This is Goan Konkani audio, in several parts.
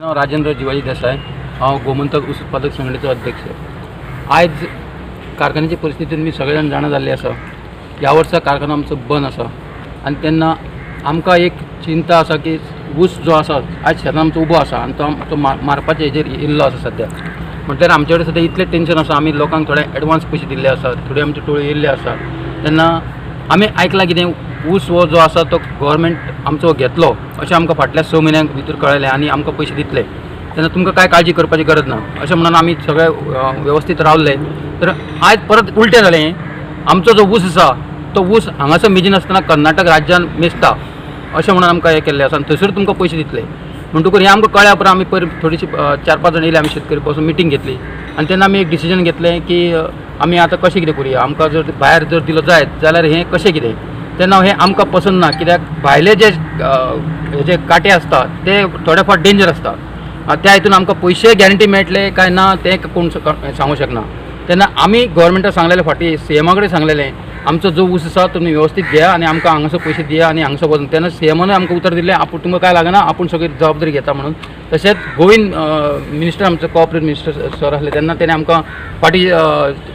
नांव राजेंद्र जिवाजी देसाय. हांव गोमंतक ऊस उत्पादक संघटनेचो अध्यक्ष. आयज कारखान्याची परिस्थिती तुमी सगळे जाण जाणा जाल्ली आसा. ह्या वर्सा कारखानो आमचो बंद आसा आनी तेन्ना आमकां एक चिंता आसा की ऊस जो आसा आयज शेतान आमचो उबो आसा आनी तो आमचो मारपाचे हेजेर येयल्लो आसा सद्या. म्हटल्यार आमचे कडेन सद्या इतलें टेंशन आसा, आमी लोकांक थोडे एडवांस पयशे दिल्ले आसा, थोडी आमची टोळी येयल्ली आसा. तेन्ना आमी आयकलां कितें, ऊस हो जो आसा तो गव्हर्मेंट आमचो घेतलो अशें आमकां फाटल्या 6 म्हयन्यांक भितर कळ्ळें आनी आमकां पयशे दितले, तेन्ना तुमकां कांय काळजी करपाची गरज ना अशें म्हणून आमी सगळे वेवस्थीत रावले. तर आयज परत उलटें जालें. आमचो जो ऊस आसा तो ऊस हांगासर मेजिनासतना कर्नाटक राज्यान मेजता अशें म्हणून आमकां हें केल्लें आसा आनी थंयसर तुमकां पयशे दितले. म्हणटकूच हें आमकां कळ्ळ्या उपरांत आमी पयर थोडीशी 4-5 जाण येयले, आमी शेतकरी बसून मिटींग घेतली आनी तेन्ना आमी एक डिसिजन घेतलें की आमी आतां कशें कितें करुया, आमकां जर भायर जर दिलो जायत जाल्यार हें कशें कितें. तेन्ना हें आमकां पसंद ना, कित्याक भायले जे हेजे कांटे आसता ते थोडे फावट डेंजर आसता. त्या हितून आमकां पयशे गॅरंटी मेळटले काय ना तें कोण सांगूंक शकना. तेन्ना आमी गव्हर्मेंटाक सांगलेलें, फाटीं सीएमा कडेन सांगलेलें, आमचो जो ऊस आसा तुमी वेवस्थीत घेया आनी आमकां हांगासर पयशे दिया आनी हांगासर वचून. तेन्ना सीएमानूय आमकां उतर दिलें आपूण तुमकां कांय लागना, आपूण सगळी जबाबदारी घेता म्हणून. तशेंच गोविंद मिनिस्टर आमचो कोऑपरेटिव्ह मिनिस्टर सर आसले तेन्ना तेणें आमकां फाटीं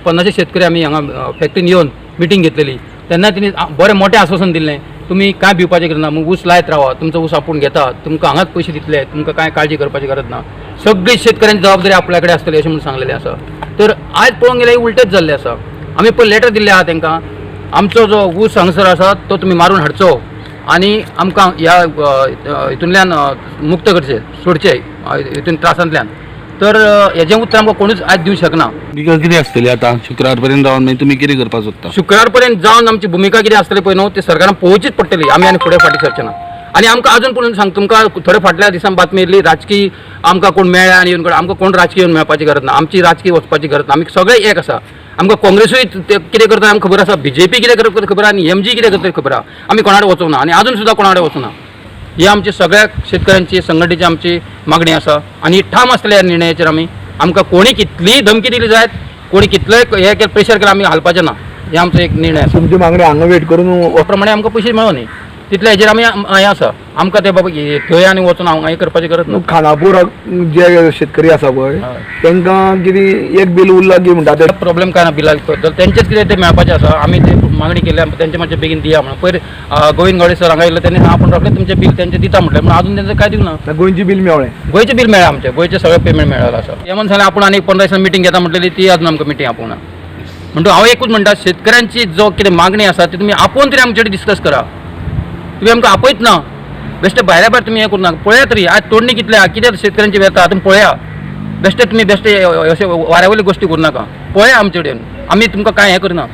50 शेतकरी आमी हांगा फॅक्टरीन येवन मिटींग घेतलेली. तेन्ना तेणी बरें मोटें आश्वासन दिल्लें, तुमी कांय भिवपाचें गरज ना, ऊस लायत रावा, तुमचो ऊस आपूण घेता, तुमकां हांगाच पयशे दितले, तुमकां कांय काळजी करपाची गरज ना, सगळी शेतकऱ्यांची जबाबदारी आपल्या कडेन आसतली अशें म्हणून सांगलेलें आसा. तर आयज पळोवंक गेल्यार उलटेच जाल्लें आसा. आमी पयर लेटर दिल्लें आसा तांकां, आमचो जो ऊस हांगासर आसा तो तुमी मारून हाडचो आनी आमकां ह्या हितूंतल्यान मुक्त करचें, सोडचें हितून त्रासांतल्यान. तर हेजें उतर आमकां कोणूच आयज दिवंक शकना. भुमिका कितें आसतली आतां शुक्रार पर्यंत रावन मागीर तुमी कितें करपाक सोदता? शुक्रार पर्यंत जावन आमची भुमिका कितें आसतली पळय न्हू, ती सरकारान पळोवचीच पडटली. आमी आनी फुडें फाटीं सरचे ना. आनी आमकां अजून पूण सांग, तुमकां थोडे फाटल्या दिसान बातमी येयल्ली राजकी आमकां कोण मेळ्ळा आनी येवन आमकां कोण राजकी येवन मेळपाची गरज ना, आमची राजकी वचपाची गरज ना. आमी सगळे एक आसा. आमकां काँग्रेसूय कितें करता आमकां खबर आसा, बीजेपी कितें करता खबर आसा आनी एमजी कितें करता खबर आसा. आमी कोणा कडेन वचूंक ना आनी अजून सुद्दां कोणा कडेन वचूंक ना. ही आमची सगळ्या शेतकऱ्यांची संघटनेची आमची मागणी आसा आनी ठाम आसतल्या ह्या निर्णयाचेर. आमी आमकां कोणी कितलीय धमकी दिली जायत, कोणी कितलेय हे प्रेशर केल्यार आमी हालपाचें ना, हे आमचो एक निर्णय आसा. तुमची मागणी हांगा वेट करून प्रमाणे आमकां पयशे मेळो न्ही तितल्या हेजेर आमी हें आसा. आमकां ते बाबा थंय आनी वचून हांगा हें करपाची गरज ना. खानापूर जे शेतकरी आसा पळय तांकां कितें एक बील उरलां की म्हणटा ते प्रॉब्लेम काय ना बिला बद्दल, तेंचेच कितें तें मेळपाचें आसा. आमी ते मागणी केल्या तेंचे मातशें बेगीन दिया म्हणून. पयर गोविंद गावडे सर हांगा येयल्ले, तेन्ना आपूण रोखडें तुमचें बील तेंचें दिता म्हटलें, पूण अजून तेंचें कांय दिवंक ना. गोंयचें बील मेळ्ळें? गोंयचें बील मेळ्ळें, आमचें गोंयचें सगळें पेमेंट मेळ्ळें आसा. हेमंत सांगलें आपूण आनी 15 दिसान मिटींग घेता म्हटलेली, ती अजून आमकां मिटींग आपोवंक ना. म्हणटू हांव एकूच म्हणटा, शेतकऱ्यांची जो कितें मागणी आसा ती तुमी आपोवन तरी आमचे कडेन डिस्कस करा. तुमी आमकां आपयत ना, बेश्टे भायल्या भायर तुमी हें करूं नाका. पळया तरी आज तोडणी कितली आहा, कितें शेतकऱ्यांची व्यथा तुमी पळया. बेश्टे तुमी बेश्टे अशे वाऱ्या वयल्यो गोश्टी करूं नाका. पळया आमचे कडेन, आमी तुमकां कांय हें करना.